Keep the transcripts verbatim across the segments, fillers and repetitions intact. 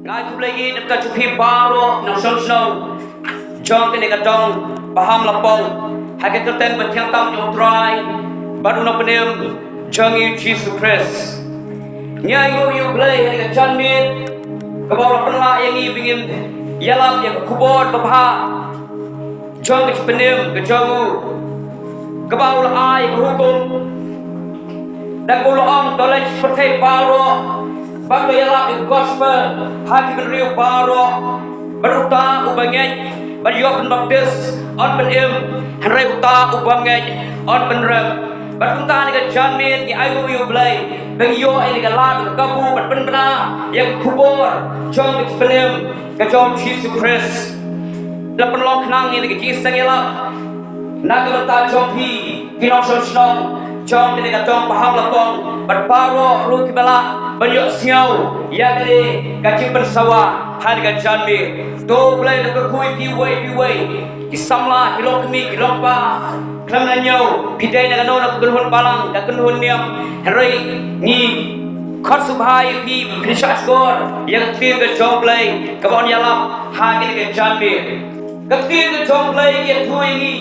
Nga ai khublei ïa ka jong phi baroh nongshong shnong jong kane ka dong Pahamlapong ha ka kyrteng ba thiang tam jong U Trai bad U Nongpynim jong ngi U Jisu Khrist. Ngi ainguh ïa U Blei ha ka janmiet kaba u la pynlah ïa ngi ba ngin ïalap ïa ka khubor babha jong ka jingpynim ka jong u, kaba u la ai ka hukum da kaba u la ong, to leit sha pyrthei baroh bad to ïalap ïa ka gospel ha ki bynriew baroh. Bad uta uba ngeit bad ïoh pynbaptis un pynim, hynrei uta u bym ngeit un pynrem. Bad kumta ha kane ka janmiet ngi ainguh ïa U Blei ba ngi ïoh ïa kane ka lad, ka kabu ban pynbna ïa ka khubor jong ka jingpynim ka jong U Jisu Khrist. La pynlong khnang ïa kane ka jingseng ïalap na ka bynta jong phi ki nongshong shnong jong kane ka dong Pahamlapong bad baroh ruh kiba lah ban ïohsngew ïa kane ka jingpynsawa ha kane ka janmiet. To U Blei un kyrkhu ïa phi uwei pa uwei, ki samla, ki longkmie, ki longpa, khlem da ñiew phi dei na kano, na ka kynhun balang, ka kynhun niam, hynrei ngi khot sngewbha ïa phi ba phin shahshkor ïa ka ktien ka jong U Blei kaba yn ïalap ha kane ka janmiet. Ka ktien ka jong U Blei ka ïathuh ïa ngi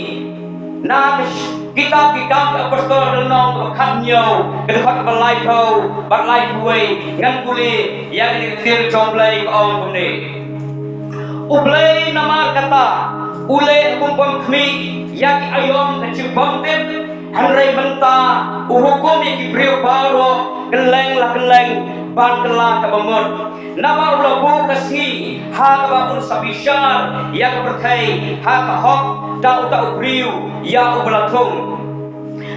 na ka sh-, kitab Ki Kam ki Apostol, ka lynnong kaba khathynñiew, ka dkhot kaba laiphew bad laiphew wei. Ngan pule ïa kane ka ktien ka jong U Blei, ka ong kumne: U Blei namar kata u leh kum bym khmih ïa ki aïom ka jingbymtip, hynrei mynta u hukum ïa ki briew baroh kylleng la kylleng ban kylla kaba mut. Naba u la buh ka sngi ha kaba un sa bishar ïa ka pyrthei ha ka hok da uta u briew ïa uba la thung.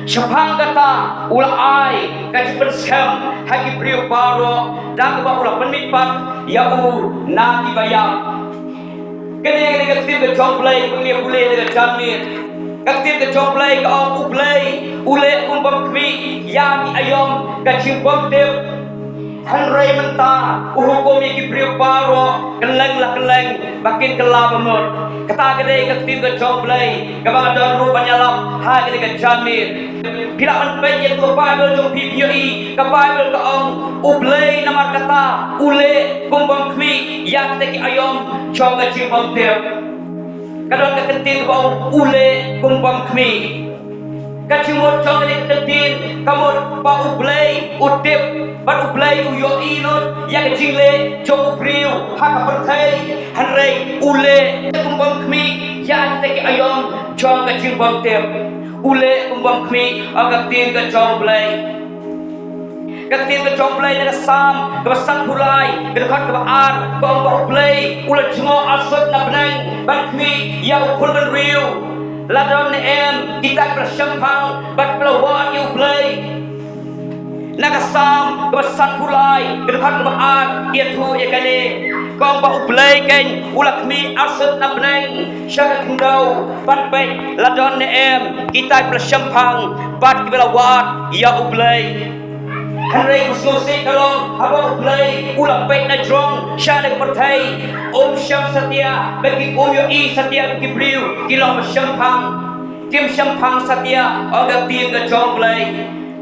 Shaphang kata u la ai ka jingpynskhem ha ki briew baroh da kaba u la pynmihpat ïa u na kiba ïap. Kane, kane ka ktien ka jong U Blei, kane U Blei ha kane ka janmiet. Ka ktien ka jong U Blei ka ong, U Blei u leh kum bym khmih ïa ki aïom ka jingbymtip, hynrei mynta u hukum ïa ki briew baroh kylleng la kylleng ba kin kylla ba mut. Kata ka dei ka ktien ka jong U Blei kaba nga don ruh ban ïalap ha kane ka janmiet. Phi lah ban peit ïa ka Baibl jong phi, phin ïohi ka Baibl ka ong, U Blei namar kata u leh kum bym khmih ïa kita ki aïom jong ka jingbymtip. Ka don ka kyntien kaba ong, u leh kum bym khmih. Ka jingmut jong kane ka kyntien ka mut ba U Blei u tip bad U Blei u ïohi lut ïa ka jingleh jong u briew ha ka pyrthei, hynrei u leh kum bym khmih ïa kita ki aïom jong ka jingbymtip. U leh kum bym khmih, ong ka ktien ka jong U Blei. Ka ktien ka jong U Blei na ka Salm kaba sanphew lai, ka dkhot kaba ar, ka ong ba U Blei u la jngoh arsut na bneng ban khmih ïa u khun bynriew. La don ne em kita kiba la shemphang bad kiba la wad ïa U Blei? Na ka Salm kaba sanphew lai, ka dkhot kaba ar, ka ïathuh ïa kane, ka ong ba U Blei keiñ u la khmih arsut na bneng sha ka khyndew ban peit la don ne em kita kiba la shemphang bad kiba la wad ïa U Blei. Hynrei ka sngewsih ka long, haba U Blei u la peit na jrong sha kane ka pyrthei, um shem satia ba ki, um ïohi satia ba ki briew ki long ba shemphang. Kim shemphang satia, ong ka ktien ka jong U Blei.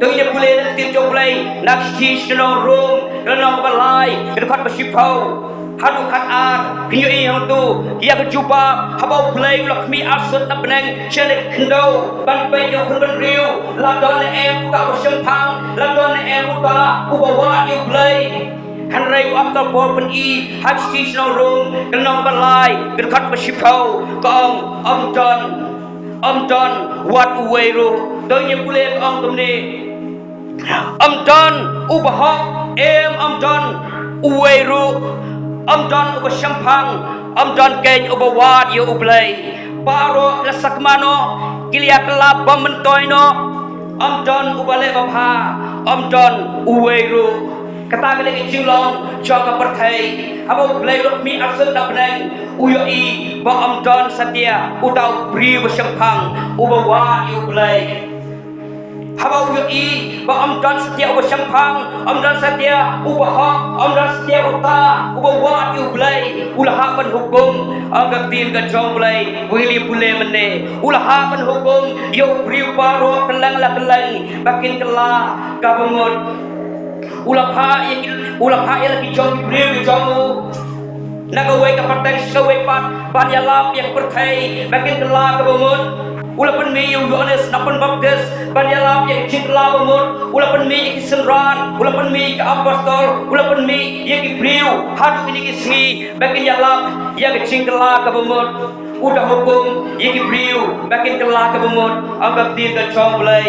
To ngin ïa pule na ka ktien jong U Blei na ka shithi sha ki nong Rom, ka lynnong kaba lai, ka dkhot ba shiphew haduh khatar. Phin ïohi hangto ïa ka jubab, haba U Blei u la khmih arsut na bneng sha kane ka khyndew ban peit ïa u khun bynriew, la don ne em uta uba shemphang, la don ne em uta uba wad ïa U Blei? Hynrei u Apostol Paul u pyni ha ka shithi sha ki nong Rom, ka lynnong kaba lai, ka dkhot ba shiphew, ka ong, ym don, ym don wat uwei ruh. To ngin ïa pule, ka ong kumne: Ym don uba hok, em, ym don uwei ruh. Ym don uba shemphang, ym don keiñ uba wad ïa U Blei. Baroh ki la sakma noh, ki la ïa kylla bym myntoi noh. Ym don uba leh babha, ym don uwei ruh. Kata ka dei ka jinglong jong ka pyrthei. Haba U Blei u la khmih arsut na bneng, u ïohi ba ym don satia uta u briew ba shemphang uba wad ïa U Blei. Haba u ïohi ba ym don satia uba shemphang, ym don satia uba hok, ym don satia uta uba wad ïa U Blei, u la hap ban hukum. Ong ka ktien ka jong U Blei, wan ngin ïa pule mynne, u la hap ban hukum ïa u briew baroh kylleng la kylleng ba kin kylla kaba mut. U la phah ïa ki, u la phah ïa la ki jong ki briew ki jong u. na kawei ka pateng sha kawei pat, ban ïalap ïa ka pyrthei ba kin kylla kaba mut. U la pynmih ïa u Ïoannis Napynbaptis ban ïalap ïa ka jingkylla ba mut. U la pynmih ïa ki synran, u la pynmih ïa ki apostol, u la pynmih ïa ki briew haduh kine ki sngi ba kin ïalap ïa ka jingkylla kaba mut. U da hukum ïa ki briew ba kin kylla kaba mut, ong ka ktien ka jong U Blei.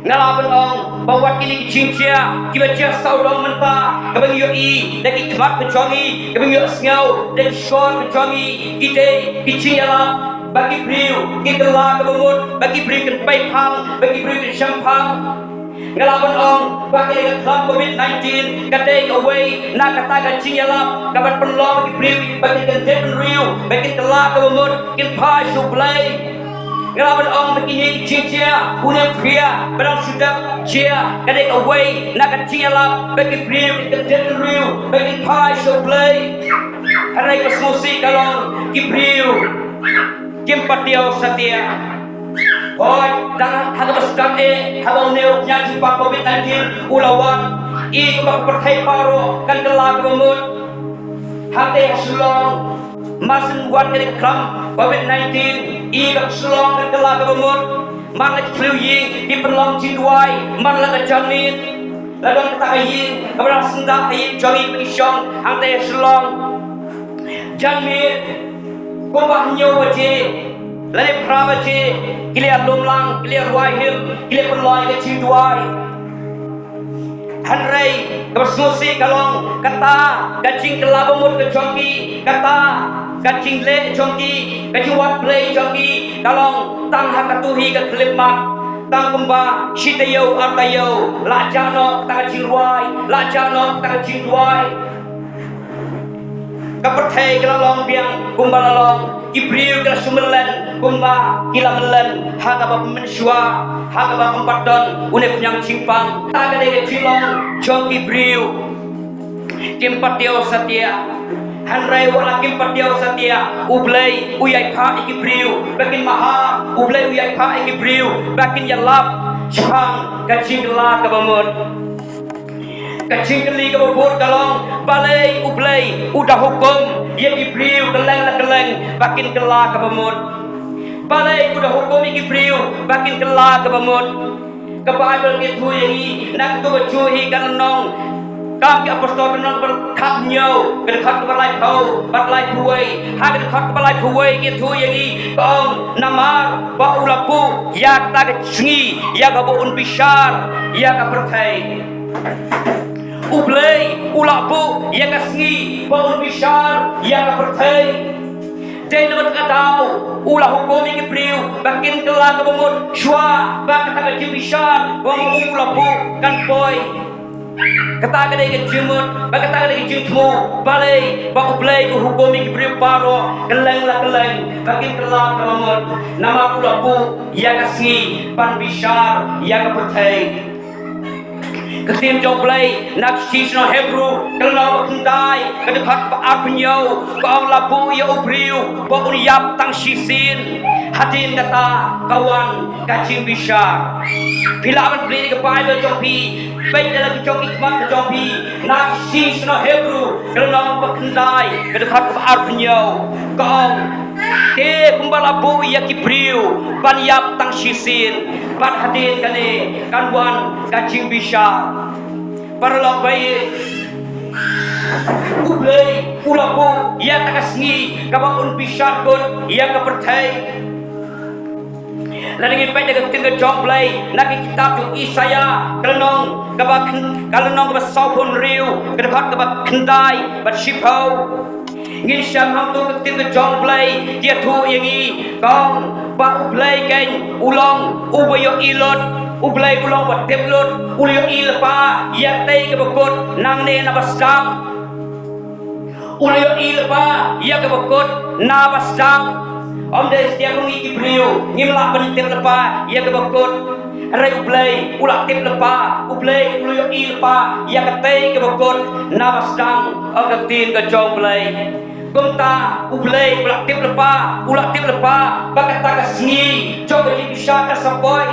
Nga lah ban ong ba wat kine ki jingjia kiba jia sawdong mynta, kaba ngi ïohi da ki khmat ka jong ngi, kaba ngi ïohsngew da ki shkor ka jong ngi, ki dei ki jingïalap ba ki briew kin kylla kaba mut, ba ki briew kin peit phang, ba ki briew kin shem phang. Nga lah ban ong ba ka khlam covid nineteen ka dei kawei na kata ka jingïalap kaban pynlong ki briew ba kin kyndit bynriew, ba kin kylla kaba mut, kin phai sha U Blei. Nga lah ban ong ba kine ki jingjia, une u khia ba dang shu dep jia, ka dei kawei na ka jingïalap ba ki briew kin kyndit bynriew, ba kin phai sha U Blei. Hynrei ka sngewsih ka long ki briew kim pat diaw satia. Hooid, tang ha kaba skhem eh, haba une u khñiang jingpang covid nineteen u la wan, i kumba ka pyrthei baroh kan kylla kaba mut. Hangtei ha Shillong, mar shen wan kane ka khlam covid nineteen, i ba ka Shillong kan kylla kaba mut. Man la ki thliew ïing ki pynlong jingduwai man la ka janmiet. La don kata ka ïing kaba dang syndah ka ïing jong ngi ba ngi shong hangtei ha Shillong. Janmiet kumba hynñiew baje lane phra baje, ki la lum lang, ki la rwai him, ki la pynlong ka jingduwai. Hynrei kaba sngewsih ka long kata ka jingkylla ba mut ka jong ki, kata ka jingleh jong ki, ka jingwad Blei jong ki ka long tang ha kato hi ka khyllipmat. Tang kumba shi taïew ar taïew la jah noh kata ka jingrwai, la jah noh kata ka jingduwai. Ka pyrthei ka la long biang kumba la long, ki briew ki la shu myllen kumba ki la myllen ha kaba mynshuwa, ha kaba ym pat don une u khñiang jingpang. Kata ka dei ka jinglong jong ki briew kim pat diaw satia. Hynrei wat la kim pat diaw satia, U Blei u ïai phah ïa ki briew ba kin maham, U Blei u ïai phah ïa ki briew ba kin ïalap shaphang ka jingkylla kaba mut. Ka jingkylli kaba bud ka long, balei U Blei u da hukum ïa ki briew kylleng la kylleng ba kin kylla kaba mut? Balei u da hukum ïa ki briew ba kin kylla kaba mut? Ka Baibl ka ïathuh ïa ngi na kato ka juh hi ka lynnong Kam ki Apostol ka lynnong kaba khathynñiew, ka dkhot kaba laiphew bad laiphew wei. Ha ka dkhot kaba laiphew wei ka ïathuh ïa ngi, ka ong, namar ba u la buh ïa kata ka sngi ïa kaba un bishar ïa ka pyrthei. U Blei u la buh ïa ka sngi ba un bishar ïa ka pyrthei. Dei na kata ka daw u la hukum ïa ki briew ba kin kylla kaba mut shuwa ba kata ka jingbishar ba u la buh kan poi. Kata ka dei ka jingmut, ba kata ka dei ka jingthmu balei ba U Blei u hukum ïa ki briew baroh kylleng la kylleng ba kin kylla kaba mut. Namar u la buh ïa ka sngi ban bishar ïa ka pyrthei. Ka ktien jong U Blei na ka shithi shnong Hebru, ka lynnong ba khyndai, ka dkhot ba arphew hynñiew, ka ong la buh ïa u briew ba un ïap tang shisien. Hadien kata ka wan ka jingbishar. Phi lah ban plie ïa ka Baibl jong phi, peit ïa la ki jong ki khmat ka jong phi, na ka shithi shnong Hebru, ka lynnong ba khyndai, ka dkhot ba arphew hynñiew, ka ong, te kumba la buh ïa ki briew ban ïap tang shisien, bad hadien kane kan wan ka jingbishar. Paralok ba ïeit, U Blei u la buh ïa kata ka sngi kaba un bishar kut ïa ka pyrthei. Lada ngin peit da ka ktien ka jong U Blei na ka kitab jong u Isaïah, ka lynnong kaba khyn-, ka lynnong kaba sawphew hynriew, ka dkhot kaba khyndai bad shiphew. Ngin shem hangto ka ktien ka jong U Blei ka ïathuh ïa ngi, ka ong ba U Blei keiñ u long uba ïohi lut, U Blei u long uba tip lut, u la ïohi lypa ïa katei kaba kut nangne na ba sdang. U la ïohi lypa ïa kaba kut na ba sdang. Ym dei satia ngi ki briew ngim lah ban tip lypa ïa kaba kut. Hynrei U Blei u la tip lypa, U Blei u la ïohi lypa ïa katei kaba kut na ba sdang, ong ka ktien ka jong U Blei. Kumta U Blei u la tip lypa, u la tip lypa ba kata ka sngi jong ka jingbishar ka sa poi.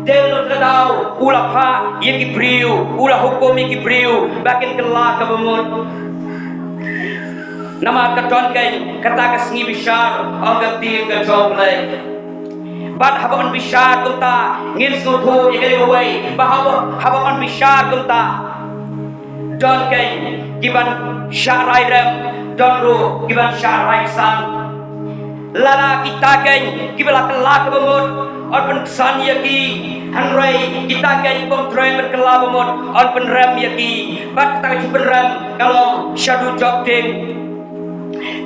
Dei na kata ka daw u la phah ïa ki briew, u la hukum ïa ki briew ba kin kylla kaba mut. Namar ka don keiñ kata ka sngi bishar, ong ka ktien ka jong U Blei. Bad haba yn bishar kumta, ngin sngewthuh ïa kawei, ba haba, haba yn bishar kumta, don keiñ kiban shah rai rem, don ruh kiban shah rai san. Lada kita keiñ kiba la kylla kaba mut, yn pynksan ïa ki, hynrei kita keiñ kibym treh ban kylla ba mut, yn pynrem ïa ki. Bad kata ka jingpynrem ka long sha dujok ding.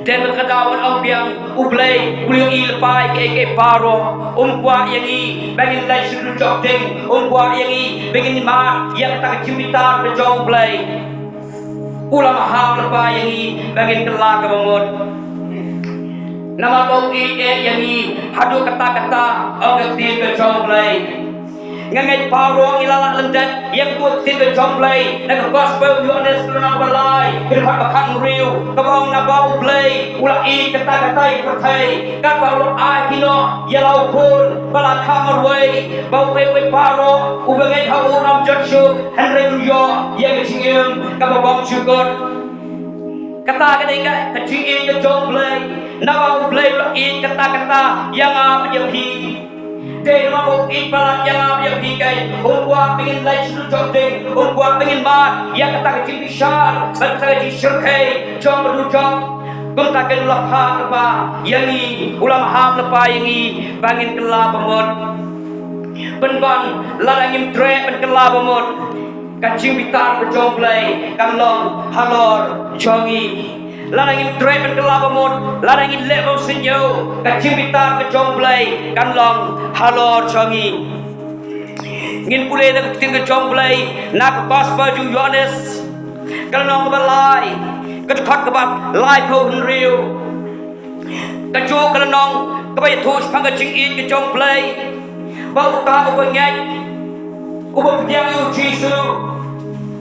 Dei ba ka daw ban ong biang, U Blei u ïohi lypa ïa kiei kiei baroh. Um kwah ïa ngi ba ngin leit sha dujok ding. Um kwah ïa ngi ba ngin mad ïa kata ka jingbitar ka jong U Blei. U la maham lypa ïa ngi ba ngin kylla kaba mut. Namar ba u ïeit ïa ngi haduh katta katta, ong ka ktien ka jong U Blei. Nga ngeit baroh ngi la lah lyndet ïa ka ktien ka jong U Blei na ka gospel u Ïoannis ka lynnong ba lai, ka dkhot ba khathynriew, kaba ong naba U Blei u la ïeit katta katta ïa ka pyrthei, katba u la ai kynnoh ïa la u khun ba la kha marwei, ba uwei uwei baroh uba ngeit ha u un ym jot shuh, hynrei un ïoh ïa ka jingim kaba bymjukut. Kata ka dei ka, ka jingïeit ka jong U Blei. Naba U Blei u la ïeit katta katta ïa nga bad ïa phi. Dei namar ba u ïeit palat ïa nga bad ïa phi keiñ, um kwah ba ngin leit sha dujok ding, um kwah ba ngin mad ïa kata ka jingbishar bad kata ka jingshyrkhei jong ka dujok. Kumta keiñ u la phah lypa ïa ngi, u la maham lypa ïa ngi ba ngin kylla ba mut. Pynban lada ngim treh ban kylla ba mut, ka jingbitar ka jong U Blei kan long halor jong ngi. Lada ngim treh ban kylla ba mut, lada ngi leh bymsuidñiew, ka jingbitar ka jong U Blei kan long halor jong ngi. Ngin pule na ka ktien ka jong U Blei na ka gospel jong u Ïoannis, ka lynnong kaba lai, ka dkhot kaba laiphew hynriew. Kajuh ka lynnong kaba ïathuh shaphang ka jingïeit ka jong U Blei. Ba uta uba ngeit, uba pdiang ïa u Jisu,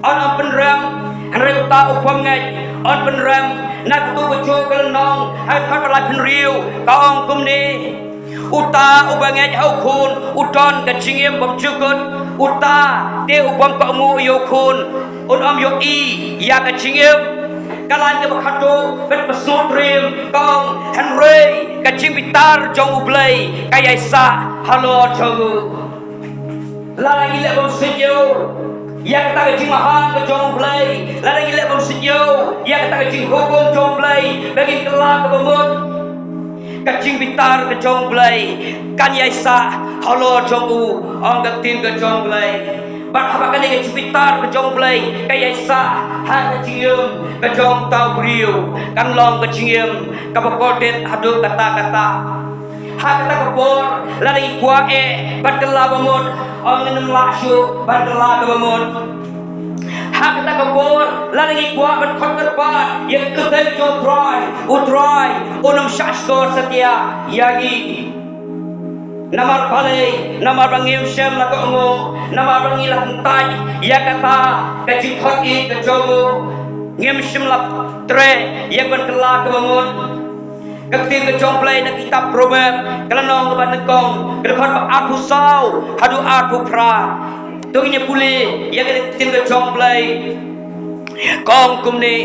un ym pynrem, hynrei uta u bym ngeit un pynrem. Na katu kajuh ka lynnong, ha ka dkhot ba laiphew hynriew, ka ong kumne: Uta uba ngeit ha u Khun u don ka jingim bymjukut. Uta te u bym kohnguh ïa u Khun un ym ïohi ïa ka jingim. Ka lain kaba khatduh bad kaba sngewtriem ka ong: Hynrei ka jingbitar jong U Blei ka ïaisah halor jong u. Lada ngi leh bymsuidñiew ïa kata ka jingmaham ka jong U Blei, lada ngi leh bymsuidñiew ïa kata ka jinghukum jong U Blei ba ngin kylla kaba mut, ka jingbitar ka jong U Blei kan ïaisah halor jong u, ong ka ktien ka jong U Blei. Bad haba kane ka jingbitar ka jong U Blei ka ïaisah ha ka jingim ka jong uta u briew, kan long ka jingim kaba kordit haduh katta katta. Ha kata ka por lada ngi kwah eh ban kylla ba mut, ong ngin ym lah shuh ban kylla kaba mut. Ha kata ka por lada ngi kwah ban khot kyrpad ïa ka kyrteng jong U Trai, U Trai un ym shahshkor satia ïa ngi. Namar balei? Namar ba ngim shym la kohnguh, namar ba ngi la kyntait ïa kata ka jingkhot ïeit ka jong u. Ngim shym la treh ïa ka ban kylla kaba mut. Ka ktien ka jong U Blei na ka kitab Proverb, ka lynnong kaba nyngkong, ka dkhot ba arphew saw haduh arphew phra. To ngin ïa pule ïa ka ktien ka jong U Blei. Ka ong kumne: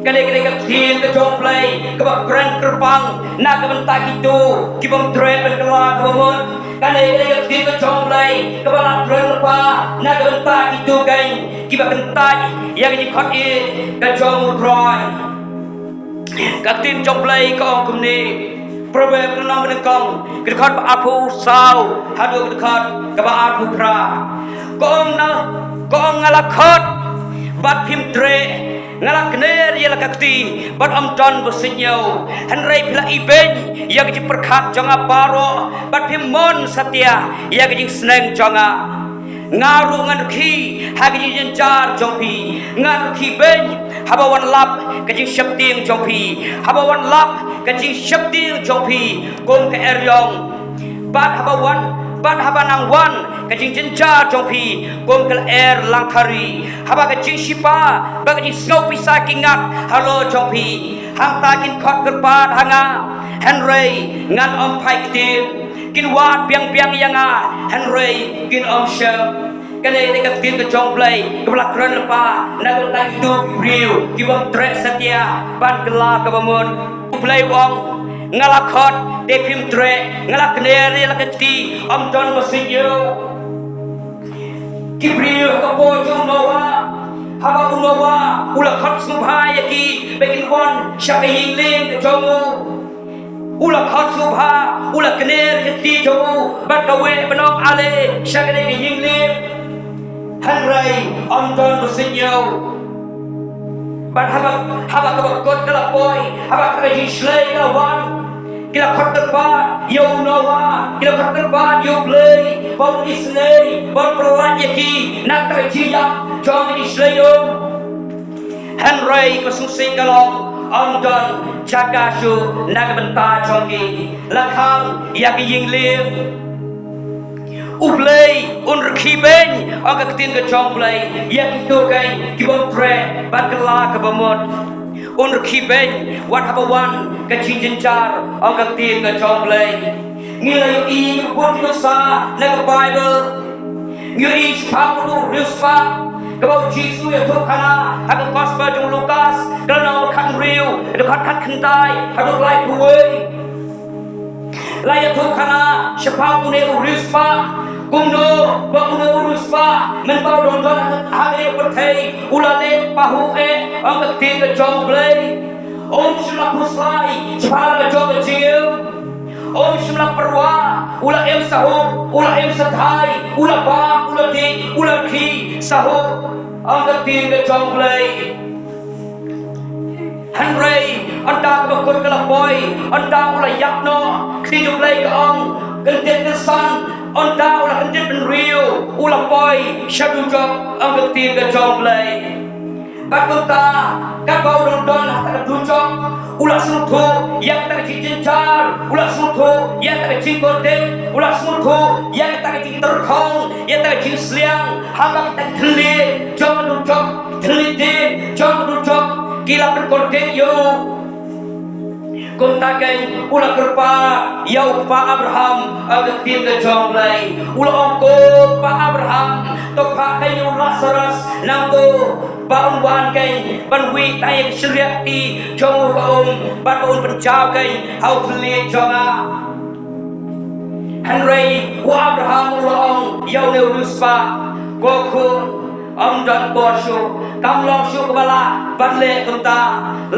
Ka dei, ka dei ka ktien ka jong U Blei kaba kren kyrpang na ka bynta kito ki bym treh ban kylla kaba mut. Ka dei, ka dei ka ktien ka jong U Blei kaba la kren lypa na ka bynta kito keiñ kiba kyntait ïa ka jingkhot ïeit ka jong U Trai. Ka ktien jong U Blei ka ong kumne, Proverb ka lynnong ba nyngkong, ka dkhot ba arphew saw haduh ka dkhot kaba arphew phra. Ka ong na, ka ong: Nga la khot bad phim treh, nga la kner ïa la ka kti bad ym don ba suidñiew. Hynrei phi la ibeiñ ïa ka jingpyrkhat jong nga baroh bad phim mon satia ïa ka jingsneng jong nga. Nga ruh ngan rkhie ha ka jingjynjar jong phi, ngan rkhie beiñ haba wan lap ka jingsheptieng jong phi, haba wan lap ka jingsheptieng jong phi kum ka eriong. Bad haba wan, bad haba nang wan ka jingjynjar jong phi kum ka lyer langthari, haba ka jingshipa bad ka jingsngew pisa ki ngat halor jong phi, hangta kin khot kyrpad ha nga, hynrei ngan ym phai ktien. Kin wad biang biang ïa nga, hynrei kin ym shem. Kane dei ka ktien ka jong U Blei kaba la kren lypa na ka bynta kito ki briew ki bym treh satia ban kylla kaba mut. U Blei u ong, nga la khot, te phim treh, nga la kner ïa la ka kti, ym don ba suidñiew. Ki briew ha ka por jong u Noah, haba u Noah u la khot sngewbha ïa ki ba kin wan sha ka ïing lieng ka jong u. U la khot sngewbha, u la kner ïa ka kti jong u bad kawei ban ong ale sha kane ka ïing lieng. Hynrei ym don ba suidñiew. Bad haba, haba kaba kut ka la poi, haba ka jingshlei ka la wan, ki la khot kyrpad ïa u Noah, ki la khot kyrpad ïa U Blei ba un isynei, ba un pyllait ïa ki na kata ka jingïap jong ka jingshlei um. Hynrei ka sngewsih ka long, ym don jaka shuh na ka bynta jong ki, la khang ïa ka ïing lieng. U Blei un rkhie beiñ, ong ka ktien ka jong U Blei, ïa kito keiñ ki bym treh ban kylla kaba mut. Un rkhie beiñ wat haba wan ka jingjynjar, ong ka ktien ka jong U Blei. Ngi la ïohi bun ki nuksa na ka Baibl. Ngi ïohi shaphang uto u riewspah kaba u Jisu u ïathuhkhana ha ka Gospel jong u Lukas, ka lynnong ba khathynriew, ka dkhot khatkhyndai haduh laiphew wei. La ïathuhkhana shaphang une u riewspah, kumno ba une u riewspah mynba u dang don ha kane ka pyrthei u la leh pahuh eh, ong ka ktien ka jong U Blei. Um shym la khuslai shaphang la ka jong ka jingim. Um shym la pyrwa, u la im sahuh, u la im sathai, u la bam, u la dih, u la rkhie sahuh, ong ka ktien ka jong U Blei. Hynrei ynda kaba kut ka la poi, ynda u la ïap noh, ka ktien U Blei ka ong, kyndit kynsan, ynda u la kyndit bynriew u la poi sha dujok, ong ka ktien ka jong U Blei. Bad kumta, katba u dang don ha kata ka dujok, u la sngewthuh ïa kata ka jingjynjar, u la sngewthuh ïa kata ka jingkordit, u la sngewthuh ïa kata ka jingtyrkhong, ïa kata ka jingsliang, haba kita ki thylliej jong ka dujok, thylliej dien jong ka dujok ki la pynkordit ïa u. Kumta keiñ u la kyrpad ïa u kpa Abraham, ha ka ktien ka jong U Blei. U la ong, ko kpa Abraham, to phah keiñ ïa u Lasarus nangto ba un wan keiñ ban wieh tang ïa ka shynriah kti jong u ha ka um, bad ba un pynjaw keiñ ha u thylliej jong nga. Hynrei u Abraham u la ong ïa une u riewspah, ko khun, ym don por shuh, kam long shuh kaba lah ban leh kumta.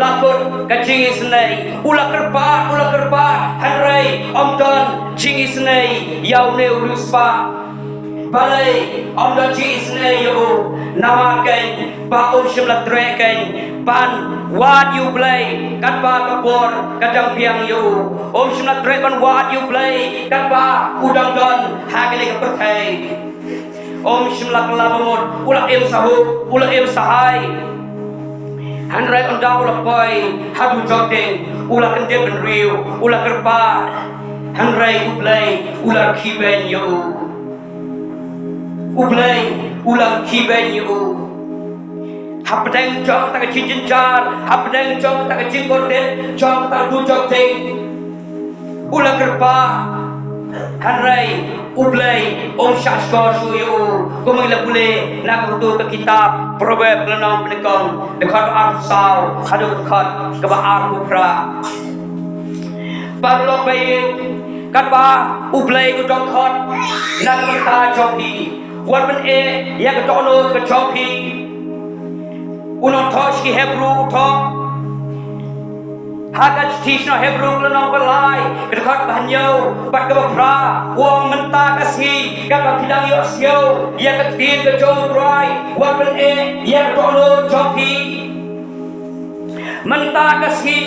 La kut ka jingisynei. U la kyrpad, u la kyrpad, hynrei ym don jingisynei ïa une u riewspah. Balei ym don jingisynei ïa u? Namar keiñ ba um shym la treh keiñ ban wad ïa U Blei katba ka por ka dang biang ïa u. Um shym la treh ban wad ïa U Blei katba u dang don ha kane ka pyrthei. Um shym la kylla ba mut, u la im sahuh, u la im sahai. Hynrei ynda u la poi ha dujok dien, u la kyndit bynriew, u la kyrpad. Hynrei U Blei u la rkhie beiñ ïa u. U Blei u la rkhie beiñ ïa u. Hapdeng jong kata ka jingjynjar, hapdeng jong kata ka jingkordit jong kata ka dujok dien, u la kyrpad. Hynrei U Blei um shah shkor shuh ïa u, kumba ngi la pule na kato ka kitab Proverb, ka lynnong banyngkong, dkhot ba arphew saw haduh dkhot kaba arphew phra. Paralok ba ïeit, katba U Blei u dang khot na ka bynta jong phi, wat pyneh ïa ka dohnud ka jong phi. U nongthoh shithi Hebru u thoh ha ka shithi shnong Hebru, ka lynnong ba lai, ka dkhot ba hynñiew bad kaba phra, u ong, mynta ka sngi katba phi dang ïohsngew ïa ka ktien ka jong U Trai, wat pyneh ïa ka dohnud jong phi. Mynta ka sngi,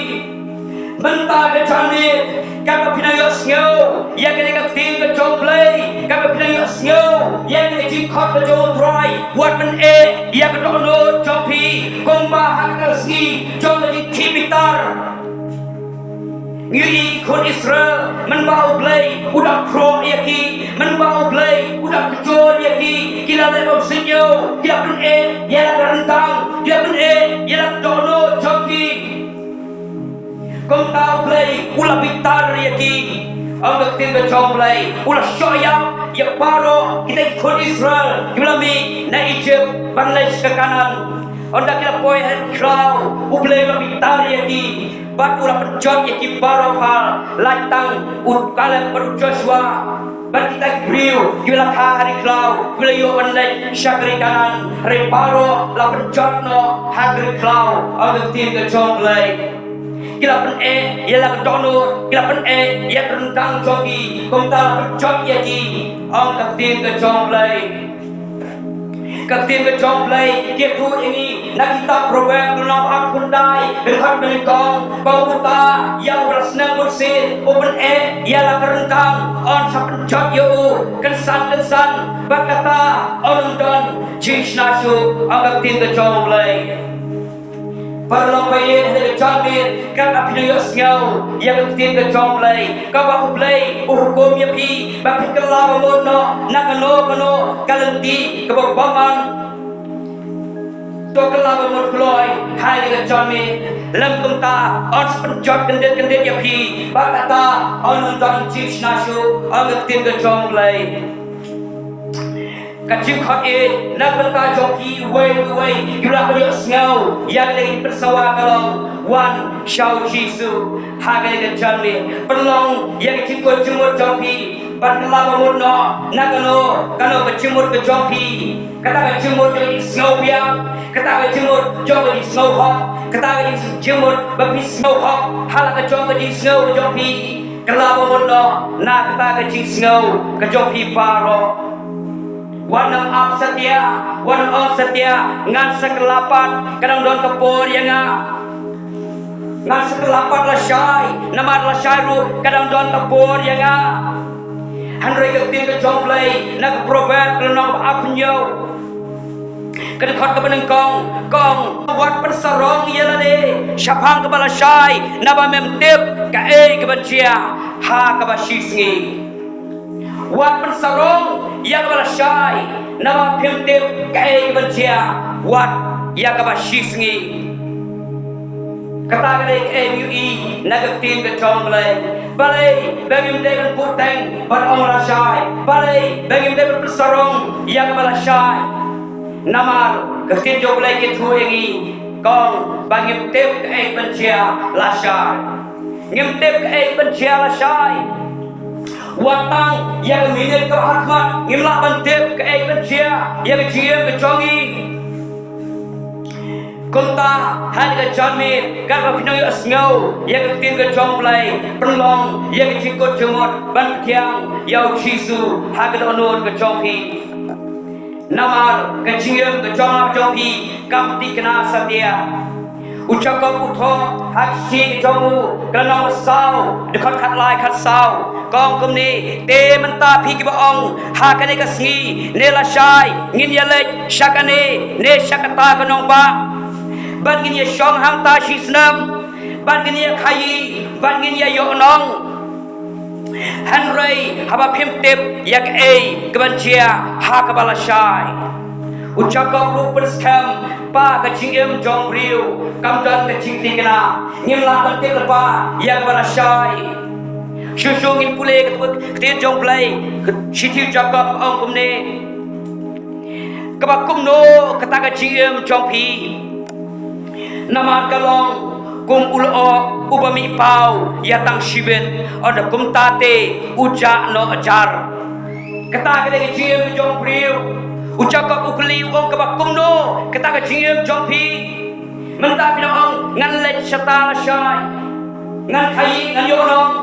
mynta ka janmiet, katba phi nang ïohsngew ïa kane ka ktien ka jong U Blei, katba phi nang ïohsngew ïa kane ka jingkhot ka jong U Trai, wat pyneh ïa ka dohnud jong phi, kumba ha kata ka sngi jong ka jingkhih bitar. Ngi ïohi ki khun Israel, mynba U Blei u dang khroh ïa ki, mynba U Blei u dang kjor ïa ki, ki la leh bymsuidñiew, ki la pyneh ïa la ka ryndang, ki la pyneh ïa la ka dohnud jong ki. Kumta U Blei u la bitar ïa ki. Ong ka ktien ka jong U Blei, u la shoh ïap ïa baroh kita ki khun Israel kiba la mih na Ijipt ban leit sha ka Kanaan. Hynda ki la poi ha ri khlaw, U Blei u la bitar ïa ki bad u la pynjot ïa ki baroh phar, lait tang u Kaleb bad u Joshua. Bad kita ki briew kiba la kha ha ri khlaw, kiba la ïoh ban leit sha ka ri Kanaan, hynrei baroh la pynjot noh ha ka ri khlaw, ong ka ktien ka jong U Blei. Ki la pyneh ïa la ka dohnud, ki la pyneh ïa ka ryndang jong ki, kumta la pynjot ïa ki, ong ka ktien ka jong U Blei. Ka ktien ka jong U Blei ka ïathuh ïa ngi na kitab Proverb lynnong ba arphew khyndai, dkhot ba nyngkong, ba uta ïa uba la sneng bunsien u pyneh ïa la ka ryndang, yn sa pynjot ïa u kynsan kynsan, bad kata yn ym don jingshna shuh, ong ka ktien ka jong U Blei. Paralok ba ïeit, ha kane ka janmiet, kat ba phi nang ïohsngew ïa ka ktien ka jong U Blei, kaba U Blei u hukum ïa phi ba phin kylla ba mut noh na kano kano ka lynti kaba bymman. To kylla ba mut kloi ha kane ka janmiet. Lym kumta, yn sa pynjot kyndit kyndit ïa phi, bad kata yn ym don jingshna shuh, ong ka ktien ka jong U Blei. Ka jingkhot ïa na ka bynta jong phi uwei pa uwei, ïa la ba ïohsngew ïa kane ka jingpynsawa, ka long, wan sha U Jisu ha kane ka janmiet. Pynlong ïa ka jingkut jingmut jong phi, bad kylla ba mut noh na kano kano ka jingmut ka jong phi. Kata ka jingmut jong ka jingsngew biang, kata ka jingmut jong ka jingsngew hok, kata ka jingmut ba phi sngew hok ha la ka jong ka jingsngew ka jong phi. Kylla ba mut noh na kata ka jingsngew ka jong phi baroh. Wat nang ap satia, wat nang ong satia, ngan sa kylla pat, ka dang don ka por ïa nga. Ngan sa kylla pat lashai, namar lashai ruh ka dang don ka por ïa nga. Hynrei ka ktien ka jong U Blei na ka Proverb lynnong ba arphew hynñiew, ka dkhot kaba nyngkong, ka ong, wat pynsarong ïa lade shaphang kaba lashai, naba mem tip kaei kaban jia ha kaba shisngi. Wat pynsarong ïa kaba lashai, naba phim tip kaei kaban jia wat ïa kaba shisngi. Kata ka dei kaei ba ngi ïohi na ka ktien ka jong U Blei. Balei ba ngim dei ban buhteng ban ong lashai? Balei ba ngim dei ban pynsarong ïa kaba lashai? Namar ka ktien jong U Blei ka ïathuh ïa ngi, ka ong ba ngim tip kaei kaban jia lashai. Ngim tip kaei kaban jia lashai. Wat tang ïa ka minit kaba ha khmat ngim lah ban tip kaei kaban jia ïa ka jingim ka jong ngi. Kumta ha kane ka janmiet, kat ba phi nang ïohsngew ïa ka ktien ka jong U Blei, pynlong ïa ka jingkut jingmut ban pdiang ïa U Jisu ha ka dohnud ka jong phi. Namar ka jingim ka jong nga jong phi kam thikna satia. U Jakob u thoh ha ka shithi ka jong u, ka lynnong ba saw, dkhot khatlai khatsaw, ka ong kumne: Te mynta phi kiba ong ha kane ka sngi ne lashai, ngin ïaleit sha kane ne sha kata ka nongbah, bad ngin ïashong hangta shisnem, bad ngin ïakhaïi, bad ngin ïaïohnong. Hynrei haba phim tip ïa kaei kaban jia ha kaba lashai. U Jakob ruh u pynskhem ba ka jingim jong u briew kam don ka jingthikna. Ngim lah ban tip lypa ïa kaba lashai. Shuh shuh ngin pule ka ktien jong U Blei, ka shithi u Jakob ka ong kumne: Kaba kumno kata ka jingim jong phi? Namar ka long kum u lyoh uba mih paw ïa tang shibit, ynda kumta te u jah noh jar. Kata ka dei ka jingim jong u briew. U Jakob u kylli, u ong: Kaba kumno kata ka jingim jong phi? Mynta phi nang ong ngan leit shata lashai, ngan khaïi, ngan ïohnong.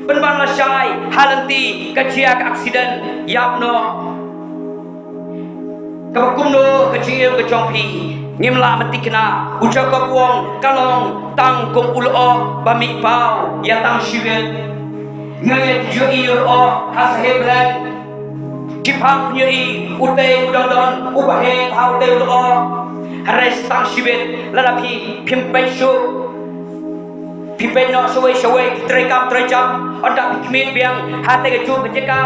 Pynban lashai ha lynti ka jia ka aksiden, ïap noh. Kaba kumno ka jingim ka jong phi? Ngim lah ban thikna. U Jakob u ong: Ka long tang kum u lyoh ba mih paw ïa tang shibit. Ngi ïohi u lyoh ha sahep bneng. Ki phang pynïohi utei u dang don uba heh ha utei u lyoh. Hynrei tang shibit lada phi phim peit shuh, phi peit noh shawei shawei, phi trei kam trei jam, ynda phi khmih biang ha kata kajuh ka jaka,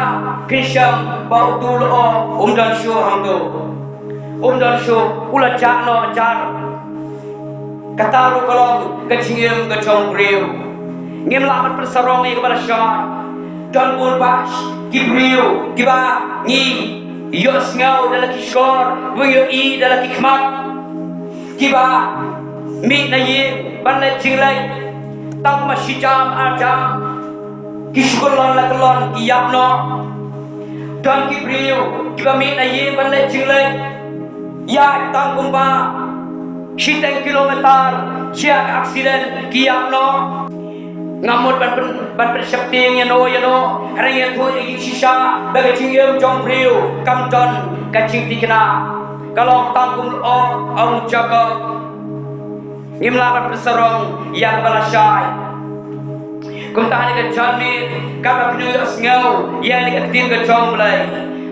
phin shem ba utu u lyoh um don shuh hangto. Um don shuh, u la jah noh jar. Kata ruh ka long ka jingim ka jong u briew. Ngim lah ban pynsarong ïa kaba lashai. Don bun bah Ki briew kiba ngi ïohsngew da la ki shkor, kiba ngi ïohi da la ki khmat, kiba mih na ïing ban leit jingleit tang ma shi jam ar jam, ki shu kyllon la kyllon ki ïap noh. Don ki briew kiba mih na ïing ban leit jingleit, ïaid tang kumba shiteng kilometer, jia ka accident ki ïap noh. Ngam mut ban pyn, ban pynsheptieng ïano ïano, hynrei nga ïathuh ïa ngi shisha ba ka jingim jong briew kam don ka jingthikna. Ka long tang kum u ong Jakob. Ngim lah ban pynsarong ïa kaba lashai. Kumta ha kane ka janmiet, katba phin ïohsngew ïa kane ka ktien ka jong U Blei,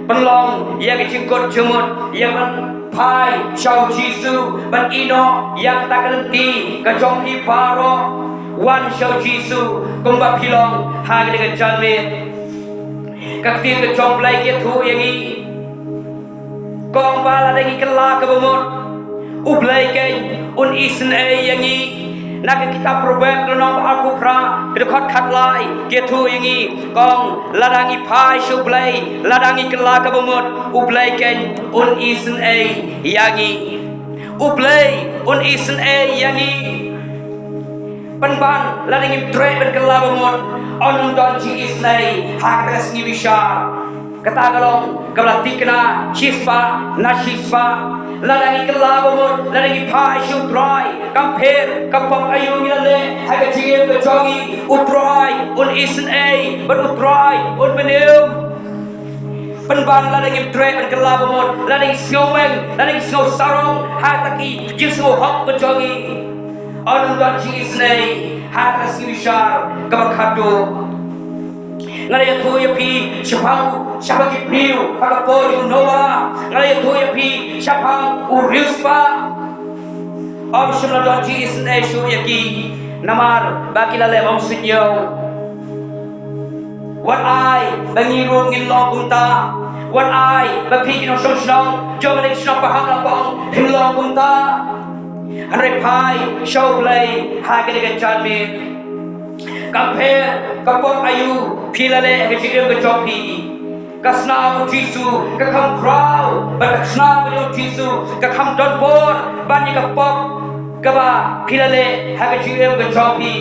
pynlong ïa ka jingkut jingmut ïa ban phai sha U Jisu, ban ïehnoh ïa kata ka lynti ka jong phi baroh. Wan sha U Jisu kumba phi long ha kane ka janmiet. Ka ktien ka jong U Blei ka ïathuh ïa ngi, ka ong ba lada ngi kylla kaba mut, U Blei keiñ un isynei ïa ngi. Na ka kitab Proverb ka lynnong ba arphew phra, ka dkhot khatlai, ka ïathuh ïa ngi, ka ong lada ngi phai sha U Blei, lada ngi kylla kaba mut, U Blei keiñ un isynei ïa ngi. U Blei un isynei ïa ngi. Pynban lada ngim treh ban kylla ba mut, yn ym don jingisynei ha kata ka sngi bishar. Kata ka long kaba la thikna shispah na shispah. Lada ngi kylla ba mut, lada ngi phai sha U Trai, kam pher ka pop aïu ngi la leh ha ka jingim ka jong ngi, U Trai un isynei bad U Trai un pynim. Pynban lada ngim treh ban kylla ba mut, lada ngi sngew meng, lada ngi sngew sarong ha kata ki jingsngew hok ka jong ngi, yn ym don jingisynei ha kata ka sngi bishar kaba khatduh. Nga la ïathuh ïa phi shaphang, shaphang ki briew ha ka por jong u Noah. Nga la ïathuh ïa phi shaphang u riewspah. Ym shym la don jingisynei shuh ïa ki, namar ba ki la leh bymsuidñiew. Wat ai ba ngi ruh ngin long kumta. Wat ai ba phi ki nongshong shnong jong kane ka shnong Pahammlapong phin long kumta. Hynrei phai sha U Blei ha kane ka janmiet. Kam pher ka pop aïu phi la leh ha ka jingim ka jong phi, ka snam U Jisu ka kham khraw, bad ka snam U Jisu ka kham don bor ban ïa ka pop kaba phi la leh ha ka jingim ka jong phi.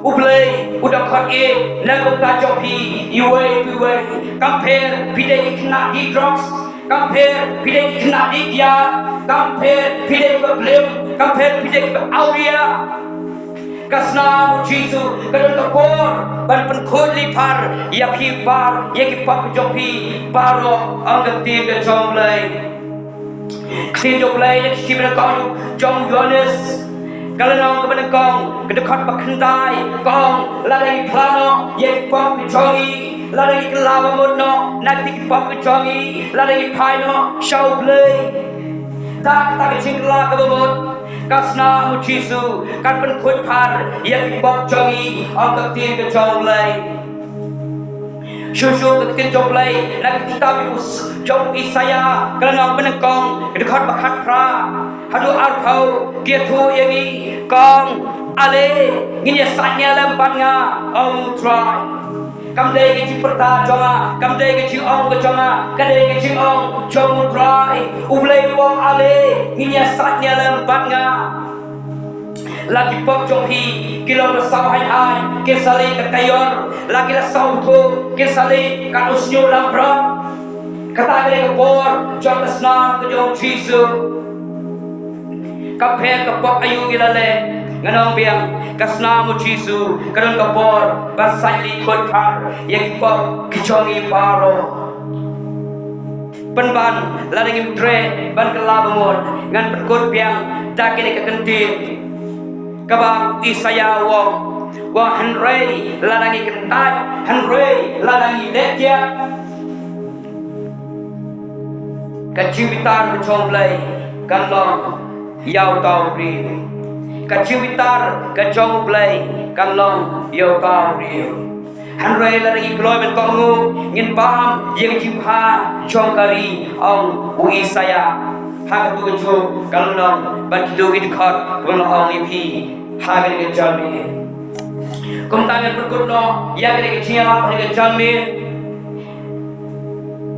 U Blei u dang khot ïa na ka bynta jong phi iwei pa iwei. Kam pher phi dei ki khynnah die drugs, kam pher phi dei ki khynnah die kiad, kam pher phi dei kiba blim, kam pher phi dei kiba awria. Ka snam U Jisu ka don ka bor ban pynkhuid lipar ïa phi bar, ïa ki pop ka jong phi baroh, ong ka ktien ka jong U Blei. Ktien jong U Blei na ka shithi ba nyngkong jong u Ïoannis, ka lynnong kaba nyngkong, ka dkhot ba khyndai, ka ong lada ngi phla noh ïa ki pop ka jong ngi, lada ngi kylla ba mut noh na kata ki pop ka jong ngi, lada ngi phai noh sha U Blei, da kata ka jingkylla kaba mut, ka snam U Jisu kan pynkhuid phar ïa ki pop jong ngi, ong ka ktien ka jong U Blei. Shuh shuh ka ktien jong U Blei na ka kitab jong u Is-, jong u Isaïah, ka lynnong ba nyngkong, ka dkhot ba khatphra haduh arphew, ka ïathuh ïa ngi, ka ong, ale, ngin ïasaid nia lem bad nga, ong U Trai. Kam dei ka jingpyrta jong nga, kam dei ka jingong ka jong nga, ka dei ka jingong jong U Trai. U Blei u ong, ale, ngin ïasaid nia lem bad nga. La ki pop jong phi ki long la saw hain hain, kin sa leh ka kaior. La ki la saw thuh, kin sa leh ka u sniewlam prot. Kata ka dei ka bor jong ka snam ka jong U Jisu. Kam pher ka pop aïu ngi la leh, ngan ong biang, ka snam U Jisu ka don ka bor ban said leh khuid phar ïa ki pop ki jong ngi baroh. Pynban lada ngim treh ban kylla ba mut, ngan pynkut biang da kane ka kyntien kaba u Isaïah u ong, u ong, hynrei lada ngi kyntait, hynrei lada ngi leh kiad, ka jingbitar ka jong U Blei kan long ïa uta u briew. Ka jingbitar ka jong U Blei kan long ïa uta u briew. Hynrei lada ngi kloi ban kohnguh, ngin bam ïa ka jingbha jong ka ri, ong u Isaïah ha kato ka juh ka lynnong bad kito ki dkhot kaba nga la ong ïa phi ha kane ka janmiet. Kumta ngan pynkut noh ïa kane ka jingïalap ha kane ka janmiet.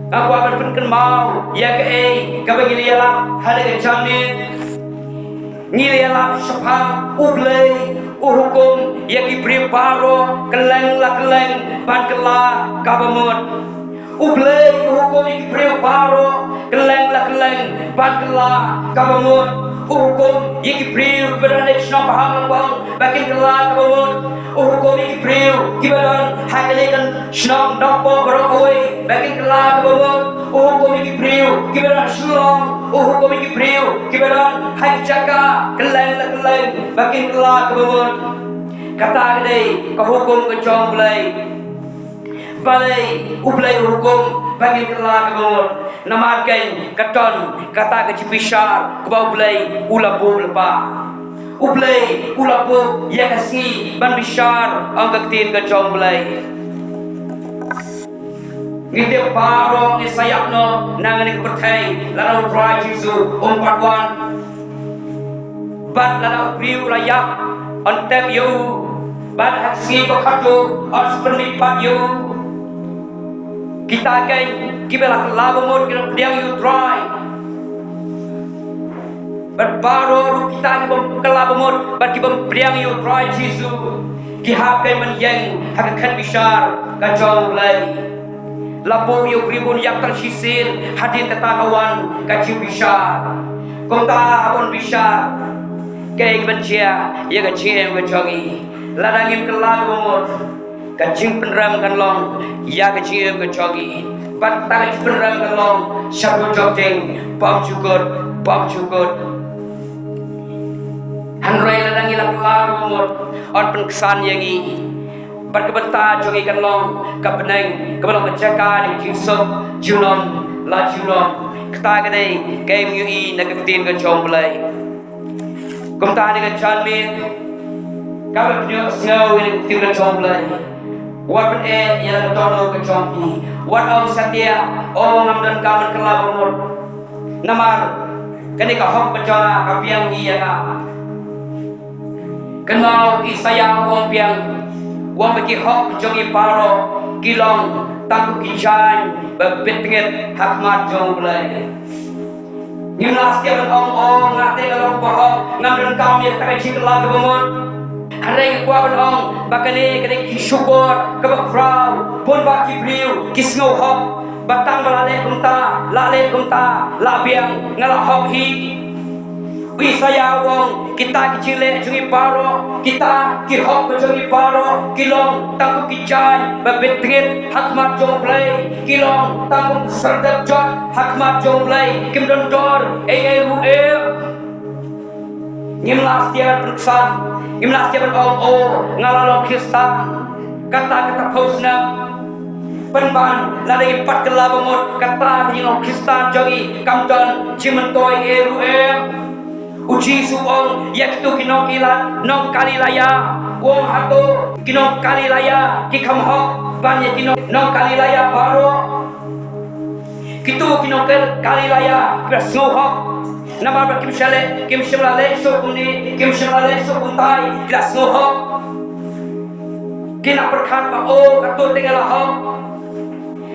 Nga kwah ban pynkynmaw ïa kaei kaba ngi la ïalap ha kane ka janmiet. Ngi la ïalap shaphang U Blei u hukum ïa ki briew baroh kylleng la kylleng ban kylla kaba mut. U Blei u hukum ïa ki briew baroh kylleng la kylleng ban kylla kaba mut. U hukum ïa ki briew kiba don ha shnong Pahamlyngkong ba kin kylla kaba mut. U hukum ïa ki briew kiba don ha kane ka shnong Nongpoh baroh kawei ba kin kylla kaba mut. U hukum ïa ki briew kiba don ha Shillong. U hukum ïa ki briew kiba don ha ki jaka kylleng la kylleng ba kin kylla kaba mut. Kata ka dei ka hukum ka jong U Blei. Balei U Blei u hukum ba ngin kylla kaba mut? Namar keiñ ka don kata ka jingbishar kaba U Blei u la buh lypa. U Blei u la buh ïa ka sngi ban bishar, ong ka ktien ka jong U Blei. Ngi tip baroh ngi sa ïap noh na kane ka pyrthei lada U Trai Jisu um pat wan. Bad lada u briew u la ïap, yn tep ïa u. Bad ha ka sngi ba khatduh yn sa pynmih pat ïa u. Kita keiñ kiba la kylla ba mut ki la pdiang ïa U Trai. Bad baroh ruh kita kibym kylla ba mut bad kibym pdiang ïa U Trai Jisu, ki hap keiñ ban ïeng ha ka khet bishar ka jong U Blei. La buh ïa u briew ban ïap tang shisien hadien kata ka wan ka jingbishar. Kumta haba un bishar, kaei kaban jia ïa ka jingim ka jong ngi? Lada ngim kylla ba mut, ka jingpynrem kan long ïa ka jingim ka jong ngi. Bad kata ka jingpynrem kan long sha ba jok ding, bymjukut, bymjukut. Hynrei lada ngi la kylla ba mut, yn pynksan ïa ngi. Bad ka bynta jong ngi kan long ka bneng, kaba long ka jaka jong ka jingsuk junom la junom. Kata ka dei kaei ba ngi ïohi na ka ktien ka jong U Blei. Kumta ha kane ka janmiet, kaba pynïohsngew ïa ka ktien ka jong U Blei, wat pyneh ïa la ka dohnud ka jong phi. Wat ong satia, o ngam donkam ban kylla ba mut. Namar kane ka hok ka jong nga ka biang hi ïa nga. Kynmaw, Isaïah u ong biang, u ong ba ki hok jong ngi baroh ki long tang kum ki jaiñ ba bit tngit ha khmat jong U Blei. Ngim lah satia ban ong, o nga te nga long bahok, ngam donkam ïa kata ka jingkylla kaba mut. Hynrei nga kwah ban ong ba kane ka dei ka jingshukor kaba khraw, bun bah ki briew ki sngew hok. Ba tang ba la leh kumta, la leh kumta, la biang, nga la hok hi. U Isaïah u ong, kita ki jingleh jong ngi baroh, kita ki hok ka jong ngi baroh ki long tang kum ki jaiñ ba bit tngit ha khmat jong U Blei, ki long tang kum ki sardep jot ha khmat jong U Blei, kim don dor ei ei ruh em. Ngim lah satia ban pynksan, ngim lah satia ban ong, o nga la long Khristan kata kata phew snem. Pynban lada ngi pat kylla ba mut, kata ka jinglong Khristan jong ngi kam don jingmyntoi ei ruh em. U Jisu u ong ïa kito ki nong Gila-, nong Galilaya, u ong, hato ki nong Galilaya ki kham hok ban ïa ki nong, nong Galilaya baroh? Kito ki nong Gal-, Galilaya ki la sngew hok. Namar ba kim shym la leh, kim shym la leh shuh kumne, kim shym la leh shuh kumtai, ki la sngew hok. Ki nang pyrkhat ba, o, kato te nga la hok.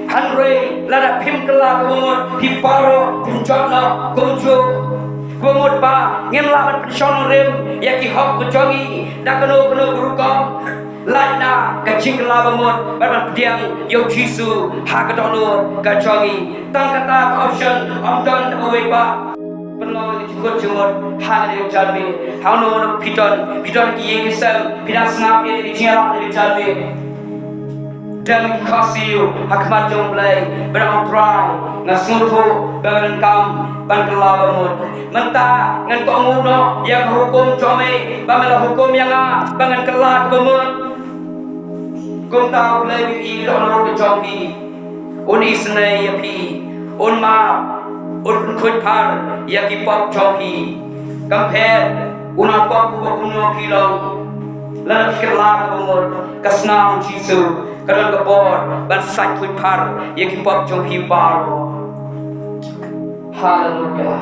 Hynrei lada phim kylla kaba mut, phi baroh phin jot noh kumjuh. Kaba mut ba ngim lah ban pynshong nongrim ïa ki hok ka jong ngi da kano kano ka rukom. Lait na ka jingkylla ba mut bad ban pdiang ïa U Jisu ha ka dohnud ka jong ngi. Tang kata ka option, ym don kawei pat. Pynlong ka jingkut jingmut ha kane ka janmiet. Hangno hangno phi don, phi don ki ïing ki sem, phi dang sngap ïa ki jingïalap ha kane ka janmiet. Dem ki khohsiew ha khmat jong U Blei bad ong, Trai, nga sngewthuh ba nga donkam ban kylla ba mut. Mynta ngan kohnguh noh ïa ka hukum jong me ba me la hukum ïa nga ba ngan kylla kaba mut. Kumta U Blei u ïohi ïa ka dohnud ka jong phi. Un isynei ïa phi, un map, un pynkhuid phar ïa ki pop jong phi. Kam pher u nongpop uba kumno phi long, lada phi kylla kaba mut, ka snam U Jisu ka don ka bor ban sait khuid phar ïa ki pop jong phi baroh. Haleluya.